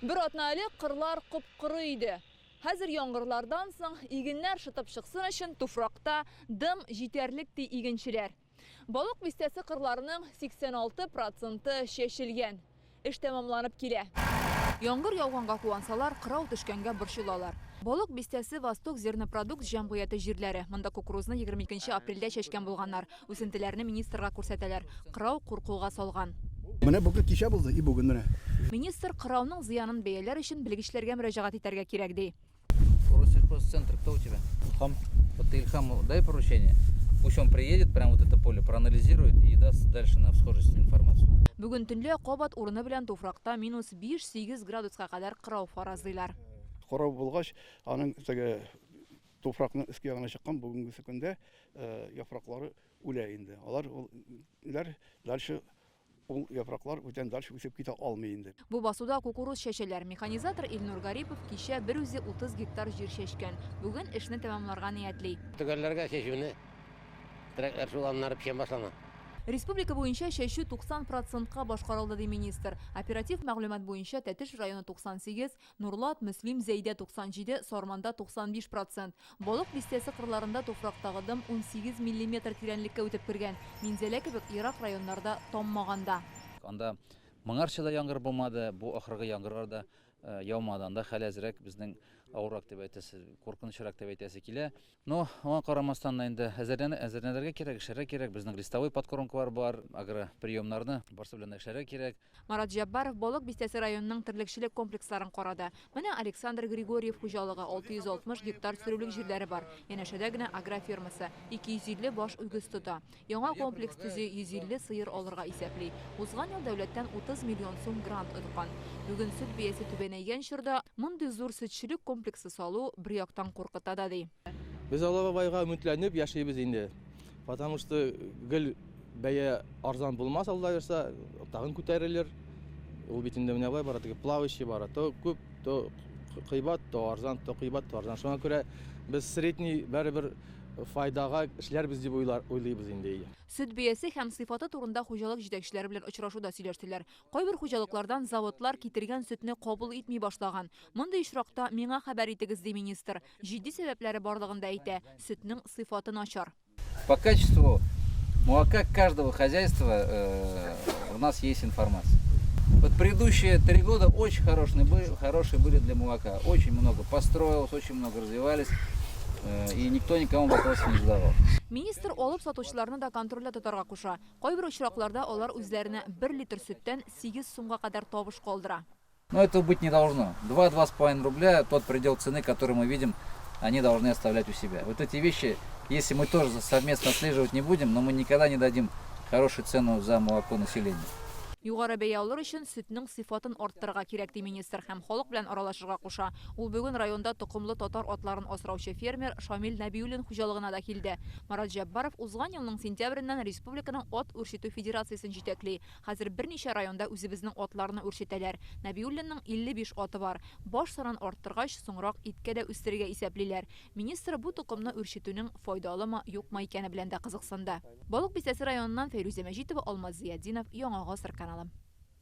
Бер атна элек кырлар коп-коры иде. Хәзер яңгырлардан соң игеннәр шытып чыксын өчен туфракта дым җитәрлек, ди игенчеләр. Балык Бистәсе кырларының 86 проценты чәчелгән. Эш тәмамланып килә. Яңгыр яуганга куансалар, кырау төшкәнгә борчылалар. Балык Бистәсе Восток зернопродукт җәмгыяте җирләре. Монда кукурузны 22 апрельдә чәчкән булганнар. Үсентеләрне министрга күрсәтәләр. Кырау куркуга салган. Менә бүген кичә булды, и бүген менә. Министр кырауның зыянын бәяләр өчен белгечләргә мөрәҗәгать итәргә кирәк, ди. Россельхозцентр кто у тебя? Илхам. Вот ты Ильхаму дай поручение, пусть он приедет, прям вот это поле проанализирует и даст дальше на всхожесть информацию. Бүген төнлә кабат урыны белән туфракта минус 5-8 градуска кадәр кырау фаразлыйлар. Кырау булгач, аның теге туфракның өске ягына чыккан бүгенгесе көндә яфраклары үлә инде. Алар ул дальше ул яфраклар бүтән дальше үсеп китә алмый инде. Бу басуда кукуруз чәчәләр. Механизатор Илнур Гарипов кичә бер үзе 30 гектар җир чәчкән. Бүген эшне тәмамларга ниятли. Төгәлләргә чәчүне терәкләр шул аннары печән башлана. Республика буенча чәчү 90 процентка башкарылды, ди министр. Оператив мәгълүмат буенча Тәтеш районы 98, Нурлат, Мөслим, Зәйдә 97, Сарманда 95 процент. Балык Бистәсе кырларында туфрактагы дым 18 миллиметр тирәнлеккә үтеп кергән. Минзәлә кебек ерак районнарда таммаган да. Анда моңарчы да яңгыр булмады, бу ахыргы яңгырлар да яумады. Анда хәл әзрәк безнең авыррак дип әйтәсе, куркынычрак дип әйтәсе килә. Но аңа карамастан да инде әзерләнергә кирәк, эшләргә кирәк. Безнең листовой подкормкалар бар, агроприемнарны барсы белән дә эшләргә кирәк. Марат Җәббаров Балык Бистәсе районының терлекчелек комплексларын карады. Менә Александр Григорьев хуҗалыгы 660 гектар сөрүлек җирләре бар. Янәшәдә генә агрофирмасы 250 баш үгез тота. Яңа комплекс төзи, 150 сыер алырга исәпли. Узган ел дәүләттән 30 миллион сум грант откан. Бүген сөт бәясе түбәнәйгән чорда мондый зур сөтчелек комплексы салу бер яктан куркыта да, ди. Без Алла бабайга өметләнеп яшибез инде. Потому что гел бәя арзан булмас, Алла бирсә, тагын күтәрелер. Ул бит инде менә болай бара, теге плавающий бара. То күп, то кыйбат, то арзан, то кыйбат, то арзан. Шуңа күрә без средний барыбер файдага эшләрбез дип уйлыйбыз инде. Сөт бәясе һәм сыйфаты турында хуҗалык җитәкчеләре белән очрашуда сөйләштеләр. Кайбер хуҗалыклардан заводлар китергән сөтне кабул итми башлаган. Мондый очракта миңа хәбәр итегез, ди министр. Җитди сәбәпләре барлыгын да әйтә. Сөтнең сыйфаты начар. По качеству молока каждого хозяйства у нас есть информация. Вот предыдущие 3 года очень хорошие были для молока. Очень много построилось, очень много развивались, и никто никому вопросов не задавал. Министр алып сатучыларны да контрольдә тотарга куша. Кайбер очракларда алар үзләренә 1 литр сөттән 8 сумга кадәр табыш калдыра. Но этого быть не должно. 2-2,5 рубля, тот предел цены, который мы видим, они должны оставлять у себя. Вот эти вещи, если мы тоже совместно отслеживать не будем, но мы никогда не дадим хорошую цену за молоко населению. Югары бәя алыр өчен сөтнең сыйфатын арттырырга кирәк, ди министр һәм халык белән аралашырга куша. Ул бүген районда токымлы татар атларын асраучы фермер Шамил Нәбиуллин хуҗалыгына да килде. Марат Җәббаров узган елның сентябреннән республиканың ат үрчетү федерациясен җитәкли. Хәзер берничә районда үзебезнең атларны үрчетәләр. Нәбиуллинның 55 аты бар. Баш санын арттыргач, соңрак иткә дә үстерергә исәплиләр. Министр бу токымны үрчетүнең файдалымы, юкмы икәне белән дә кызыксынды. Балык Бистәсе районыннан Фәйрүзә Мәҗитова, Алмаз Зиятдинов, Яңа Гасыр каналы.